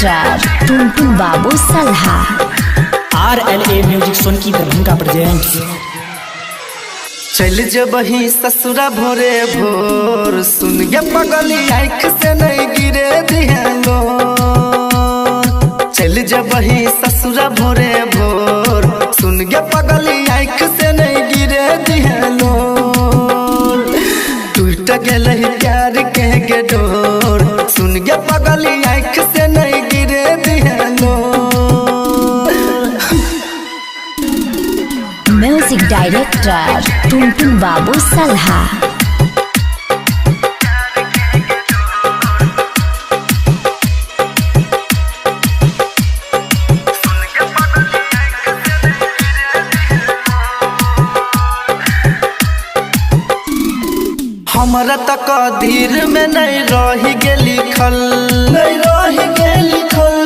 Director Tuntun बाबू सलहा। RLA music Sonki Darbhanga presents. चल जबही ससुरा भोरे भोर, सुन गे पगली आँख से नहीं गिरे दिहलो। चल जबही ससुरा भोरे भोर, सुन गे पगली आँख से नहीं गिरे दिहलो। टूट गेल प्यार के गे डोर, सुन गे पगली आँख से नहीं गिरे दिहलो। म्यूजिक डायरेक्टर टुनटुन बाबू सलहा। हमरा तक धीर में नहीं रही गेली खल, नहीं रही गेली खल,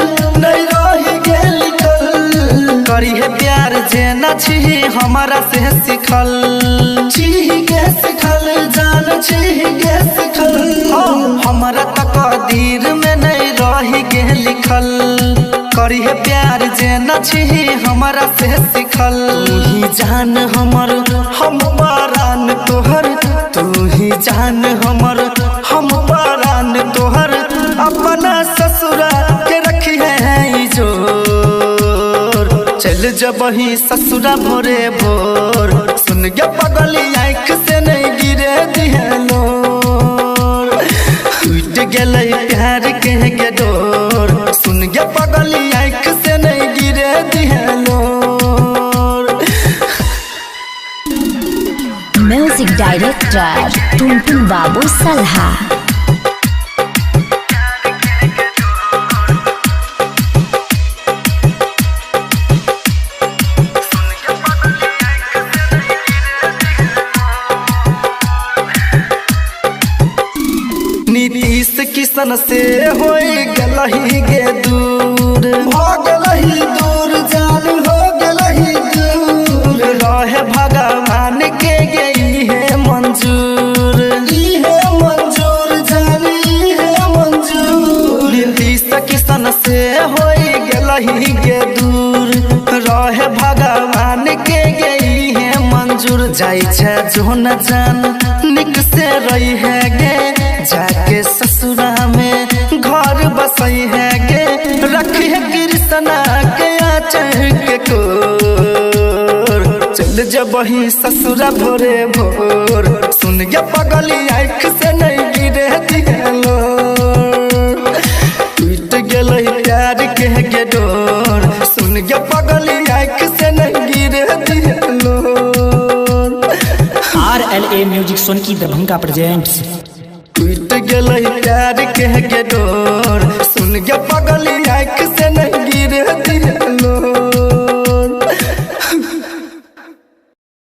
नहीं रही गेली खल। करी है प्यार जेना छी हमरा से सिखल, छी गे सिखल जान छी गे सिखल। हमरा तक धीर में नहीं रही गेली खल, करी है प्यार जेना छी हमरा से सिखल। तू ही जान हमर हम परान तोहर, तू ही जान हमर हम परान तोहर। अपना ससुरा के रखी है जोर, चल जबही ससुरा भोरे भोर, सुन गे पगली आँख से नहीं गिरे दिहलो। टूट गेल प्यार के गे डोर, सुन गे पगली आँख से नहीं गिरे दिहलो। म्यूजिक डायरेक्टर टुनटुन बाबू सलहा। नीतीश किशन से हो गलही गे दूर, हो गलही दूर जान हो गलही दूर। रहे भगवान के गई है मंजूर, ई है मंजूर जान ई है मंजूर। नीतीश किशन से हो गलही गे दूर, रहे भगवान के गई है मंजूर। जाई छे जो न जान निक से रही है गे, जाके ससुरा में घर बसई है गे। रखी है कृष्णा के आंचल के कोर, चल जबही ससुरा भोरे भोर, सुन गे पगली आँख से नहीं गिरे दिहलो। टूट गेल प्यार के गे डोर, सुन गे पगली आँख से नहीं गिरे दिहलो। RLA music Sonki Darbhanga presents. टूट गेल प्यार के गे डोर, सुन गे पगली